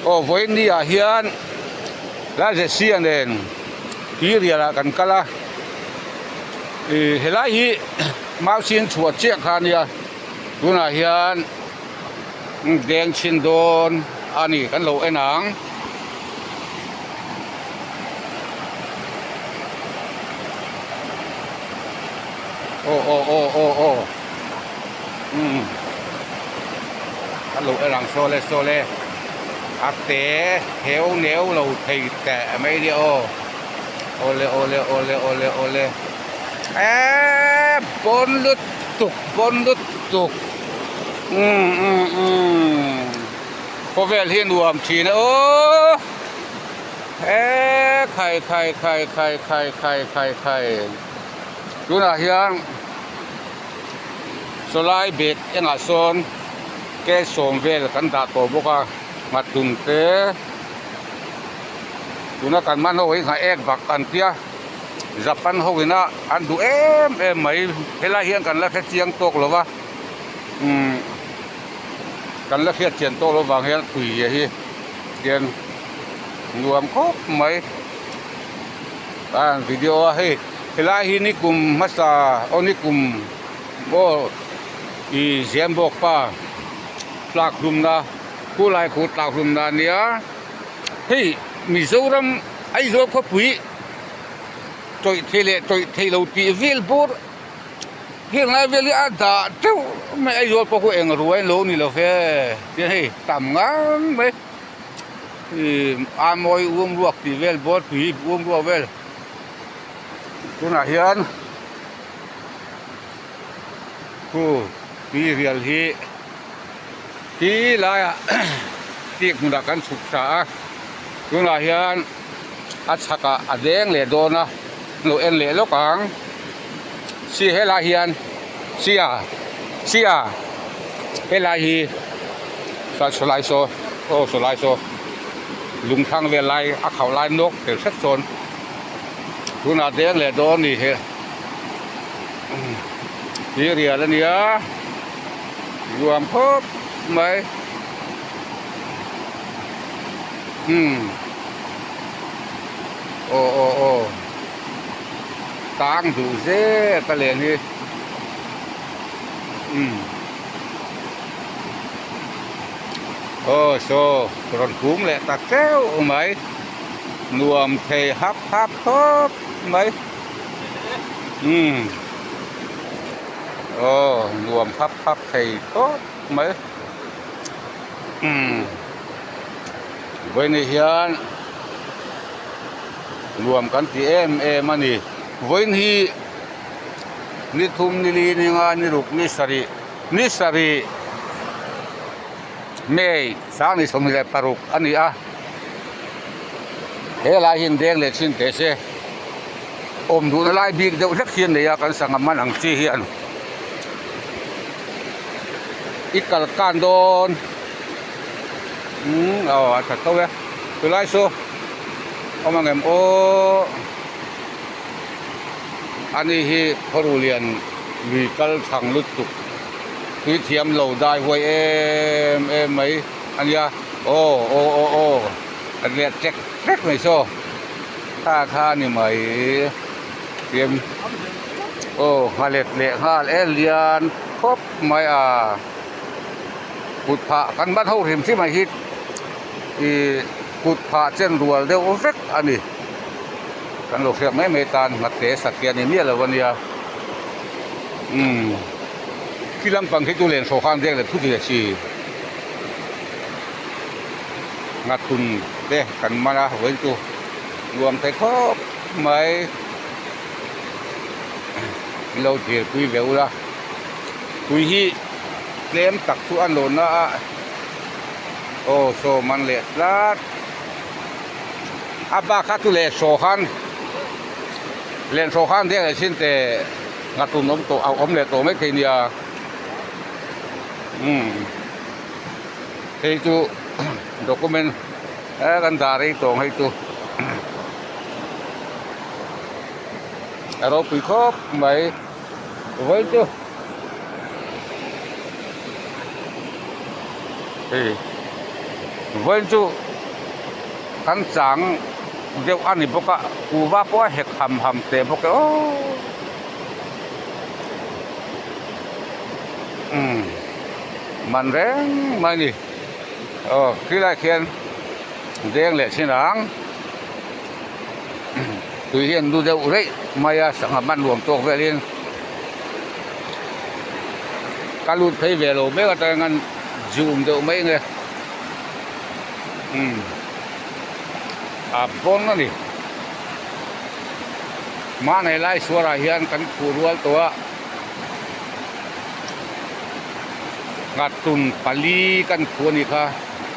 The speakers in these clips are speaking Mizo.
Aw vawiin ni ah hian Lalzesia nen Tuirial ah kan kal a ih helai hi mau chin chhuah chiah kha a nia tunah hian deng chhin dawn a ni kan lo en ang. Aw aw aw aw aw umm kan lo en ang saw le saw le a te heu neu lo thei teh mai nia aw awle awle awle awle awle eeee bawn lutuk bawn lutuk umm umm umm khawvel hi nuam thin e aw eee khai khai khai khai khai khai khai khai. Tunah hian sawlai bag engah sawn cash sawm vel kan dah tawh bawk a nghatun te tuna kan hman ho hi nghaek bak an tia Japan ho ina an duh em em mai helai hian kan la hre chiang tawk lo va umm kan la hriat chian tawk lo vang hian tui hi hian nuam khawp mai. A video a hei helai hi nikum hmasa aw nikum aw ih Zembawk pa tlak hlumna khulai khu tlak hlumna a nia hei Mizoram Aizawl khawpui tawih thei leh tawih thei lo tih vel bur heng lai vel hi a dah teuh mai Aizawl pawh khu eng ruai lo ni lo ve tiang hei tam ngang mai. Ih a mawi um ruak tih vel bawr tui um ruak vel tunah hian khu tui rial hi ti laiah tih hmunah kan chhuk thla a tunah hian a chhakah a deng leh dawn a lo en leh lawk ang si helai hian sia sia helai hi saw lai saw aw saw lai saw lung thlang vel lai a khauh lai nawk tel hret sawn tunah deng leh dawn a ni he tui rial a nia nuam khawp mai umm aw aw aw tang duh zet a len hi umm. Aw saw rawn hum leh ta teuh mai nuam thei hap hap khawp mai umm aw nuam hap hap thei khawp mai umm vawiin hian nuam kan ti em em a ni vawiin hi ni thum ni li ni nga ni ruk ni sarih ni sarih May 26 a ni a helai hian deng leh chin teh se awm duhna lai bik deuh hlek hi a nei a kan sangha man ang chi hian i kal kan dawn umm aw a tha tho e chulai saw awm ang em aw ani hi khawruhlian lui kal thang lutuk. Tui thiam lo dai huai em em mai a nia aw aw aw aw a let tlek tlek mai saw kha kha a ni mai tiam aw nghalet leh nghal en lian khawp mai a kut phah kan ban ho hrim hrim ah hi ih kut phah chen rual deuh vek a ni kan lo hriat mai mai tan nghatte satliah ni miah lo a nia umm. Khi lampang khi chu len hrawh khan vek leh thut leh si. Ngathun te kan man a vawiin chu nuam thei khawp mai. Min lo thlir pui ve ula. Tui hi tlem tak chu a nawn a aw saw man leh tlat. A bak kha chu leh hrawh khan len hrawh khan vek leh sin teh. Nghatun awm tawh a awm leh tawh mai thei nia umm hei chu document e kan dah rei tawh ang hei chu a ropui khawp mai vawiin chu hei vawiin chu. Kan chang deuh a ni bawk a, kuhva pawh a hek ham ham teh bawk e aw. Umm man reng mai a ni. Aw khilaiah khian deng leh chin ang tui hi an lu deuh reih mai a sangha man nuam tawk velin ka lut phei ve lo mek atang hian zoom deuh mai nge umm a pawn a ni mahni lai suarah hian kan khuh rual tawh a. Nghatun pali kan khu a nih kha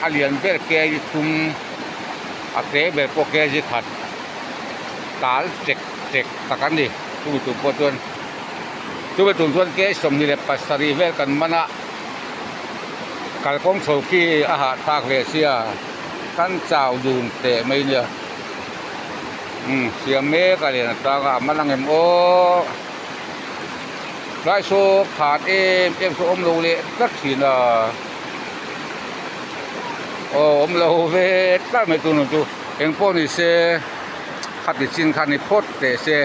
a lian ber kg thum a te ber pawh kg khat tal chek chek tak a ni chumi tur pawh chuan chumi tur chuan kg 27 vel kan man a kalkawng chho khi a hahthlak ve sia kan chau dun teh mai nia umm siam mek a lian atang a a man ang em aw. Tlai saw khat em em saw awm lo leh tlat thin a aw awm lo ve tlat mai tunah chu engpawh ni se khati chin kha ni phawt teh se.